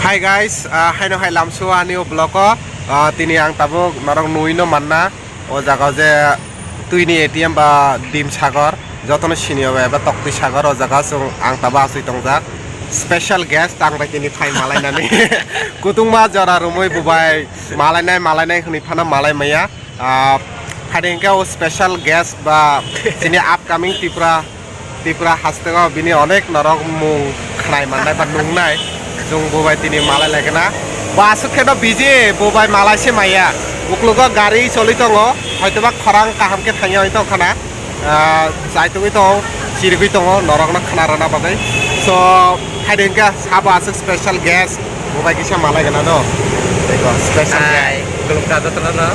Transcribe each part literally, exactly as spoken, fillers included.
Hi guys, ah, haino hai lamsu ani o vlog o, ah, tini ang tabuk norok nui no manna o jaga o je twi ni A T M ba Dim Sagar, jotono sini o eba Toktwi Sagar o jaga o chwng ang tabuk asui tongjak. Special guest ang bai tini phai malai nani. Kutungma jora romwi bubai malai nai, malai nai hwnwi phano malai maya. Ah, haino hwnkhe o special guest ba chini upcoming Tripura, Tripura hasteo bini onek norok mung khnai mannai ba nungnai. Chwng bo bai tini malai lai khna. Bo aswk khe no busy, bo bai malai se maya. Uklogo gari choli tongo, hoitoba khorang kaham khe thangya oi tong khna. Ah, chai tongwi tongo, chirigwi tongo, norokno khna rwna bagwi. So, haino hwnkhe sabo aswk special guest, bo bai kisa malai gana do. Eko, special guest. Hai, khulumkha jotono no.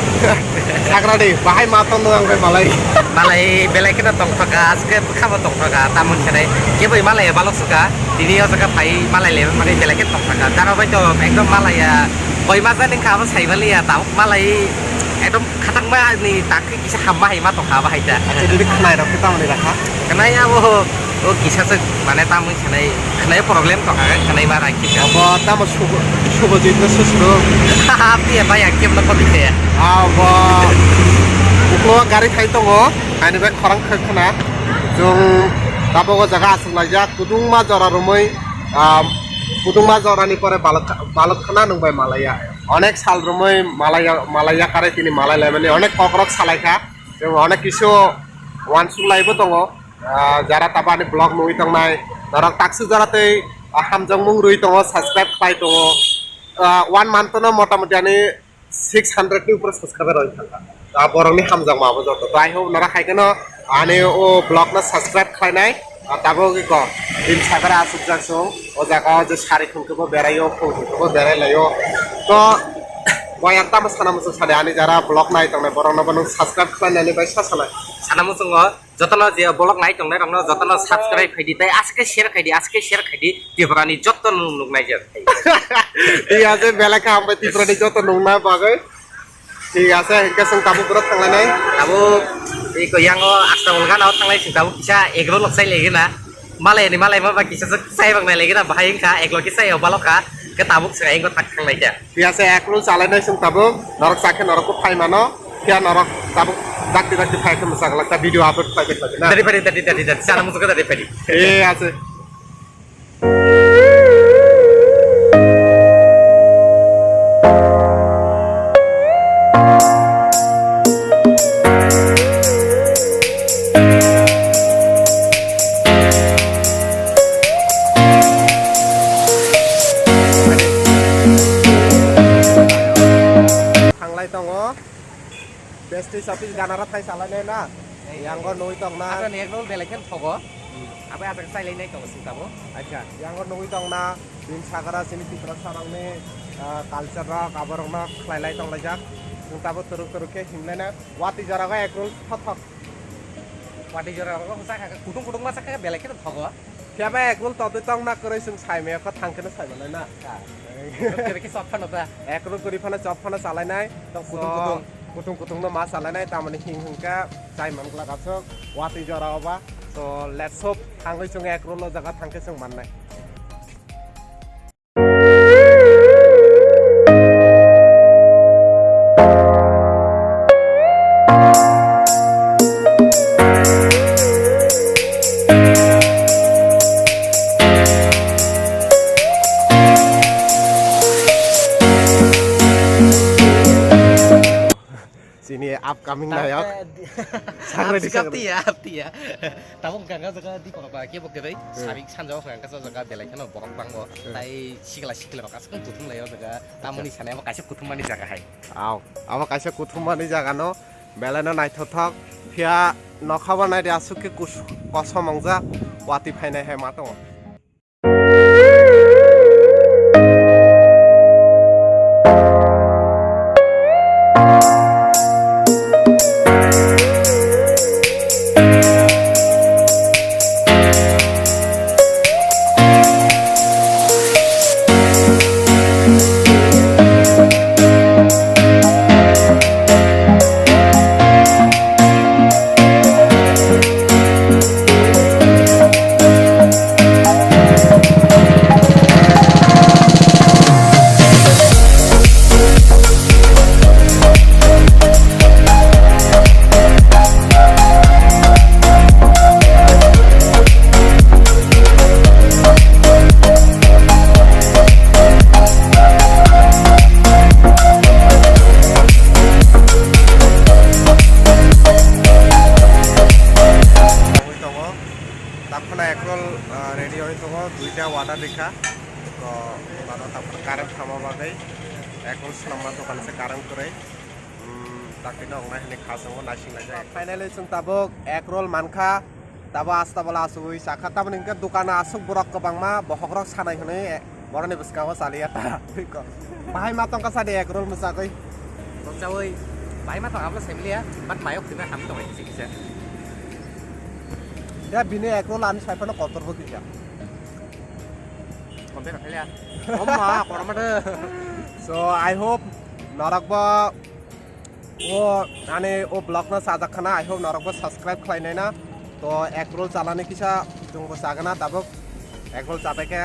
Sagradi, bahai ma tong nang bai malai. Malai belai kheno tongthokha, aske bwkhabo tongthokha, tamoni sanai. Keboi malai balok sukha, tini o jaga phai malai le mani belai khe tongthokha. Daro bai to ekdom malai ya, koi ma jani kha abo sai bali ya, tabuk malai ekdom khatangma ni tak Kisa hamma hai ma tongkha bahai ta. Acha, didi khnai rok khe tamoni rakha? Khnai abo, o kisa se mane tamoni sanai, khnai problem tongkha, khnai ma rai kisa. Abo tamo subo, subo jitno susuro. Hahaha, piya bai akim no kodi khe. Abo, uklo gari khai tongo, ani bai khorang khai khna. Jung tabuk o jaga aswk laijak, kudungma jora romwi, ah, kudungma jorani pore balok, balok khna nwng bai malaya. Onek sal romwi malai ya, malai yakarwi tini malai laimani onek kokrok salai kha. Tei onek kisu uansuk laibo tongo. Ah, jara tabuk ani vlog nugwi tongnai norok taksuk jora tei, ah, hamjakmung rwi tongo, subscribe khlai tongo. Ah, one month no motamoti ani six hundred ni upor subscriber rwi thangkha. Ah, borokni hamjakma abo joto. To I hope norok hai kheno ani o vlog no subscribe khlainai. Ah, tabuk iko Dim Sagar asukjak chwng. O jaga o je sari thwng khe bo berai o, phung thwng khe bo berai lai o. To boyang tamo sana muchung sadi ani jara vlog nai tongnai borok no bo nwng subscribe khlainani bai sa sanai. Sana muchungo jotono je vlog nai tongnai rok no jotono subscribe khaidi tei aswk khe share khaidi, aswk khe share khaidi Tripura ni joto nwng nuknai je. Iya je belai khe hambai Tripura ni joto nukna bagwi. Thik ase, hingke chwng tabuk boro thanglainai. Tabuk eko yango Astamul gana o thanglai chwng tabuk kisa egg roll rok chai laigena. Malai ni malai ma ba kisa chwng chai bang nai laigena, bahai wngkha, egg roll kisa yo balok kha, ke tabuk chwng ayang tak thanglai kha. Thik ase, egg roll chalainai chwng tabuk, norok chakhe norok bo phai mano, phiya norok tabuk dakti dakti phai khe mwchak lak ta video upload khlai khe khlai na. Dari phari, dari, dari, dari, sana muchung dari phari. Eh, ase. Thanglai tongo. Besti sapis ganara thai salai nai na. Yango nui tong na. Asa ni egg roll belai khe thogo. Abo asa chai lai nai tongo sing tabo. Acha, yango nui tong na. Dim Sagara sini Tiprasa rok ni, ah, culture rok, abo rok no khlai lai tong lai jak. Sing tabo turuk turuk khe himlai na. Wati jora go egg roll thok thok. Wati jora go sa kha kutung kutung ma sa kha belai khe thogo. Phiya ba egg roll totwi tong na kwrwi chwng sai maya kho thang kheno sai manai na. Ha. Kwrwi khe chop phano ta. Egg roll kwrwi phano chop phano salai nai. Tong kutung kutung. So, kutung kutung no ma salai nai tamoni hing hing khe chai man glak aswk watwi jora o ba. So let's hope thangwi chwng egg roll o jaga thang khe chwng mannai. Chini upcoming nayok. Sakre di, sakre di. Aptiya, aptiya. Tabuk ganga jaga di pokok ba kebo kwrwi. Hmm. Sabik sanja o hwnka kasa jaga belai kheno borok bangbo. Hmm. Tai sikla sikla rok aswk kuthum lai o jaga. Tamoni sanai abo kaisa kuthum mani jaga hai. Aw, abo kaisa kuthum mani jaga no belai no naithothok. Phiya nokha bo nai di aswk khe kus-, kosom wngjak watwi phainai hai ma tongo. Bano tabuk current thangma bagwi egg roll swnamma dokan se current kwrwi. Hmm, dakti no wngnai hwnwi kha chwngo naising laijak. Finally chwng tabuk egg roll mankha. Tabuk asta bola asugwi chakha. Tamoni hwnkhe dukano aswk borok kwbangma bohokrok sanai hwnwi borokni bwskango chaliya ta. Bahai ma tongkha sadi egg roll mwchagwi. Tongchawi bahai ma tong abla semliya, but mayok khwina ham tong kisa kisa. Ya bini egg roll ani sai phano kotor bo kisa. Kombe rakhalia. Omma, korma de. So, I hope norok bo o ani o vlog no sajak khana, I hope norok bo subscribe khlai nai na. To egg roll chalani kisa chwng bo chagana tabuk. Egg roll chabai khe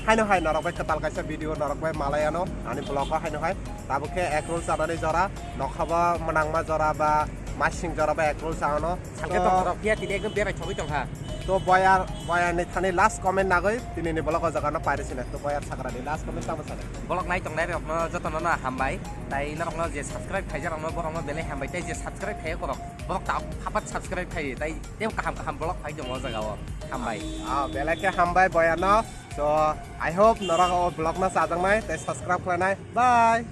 haino hai norok bai kwtal kaisa video norok bai malai ano ani vlog o haino hai. Tabuk khe egg roll chanani jora nokha bo mwnangma jora ba masing jora ba egg roll chano. Salke to- tongthok phiya tini ekdom berai thogwi tongkha. To boyar, boyar ni thani last comment nagwi tini ni vlog o jaga no pairi sina. To boyar sagra ni last comment tamo sana. Vlog nai tongnai rok no joto no no hambai. Tai norok no je subscribe khaijak rok no borok no belai hambai. Tai je subscribe khaiya korok borok ta hapat subscribe khai. Tai tei kaham kaham vlog phai tongo o jaga o. Hambai. Ah, belai khe hambai boyar no. So, I hope norok o vlog no chajaknai tai subscribe khlainai. Bye.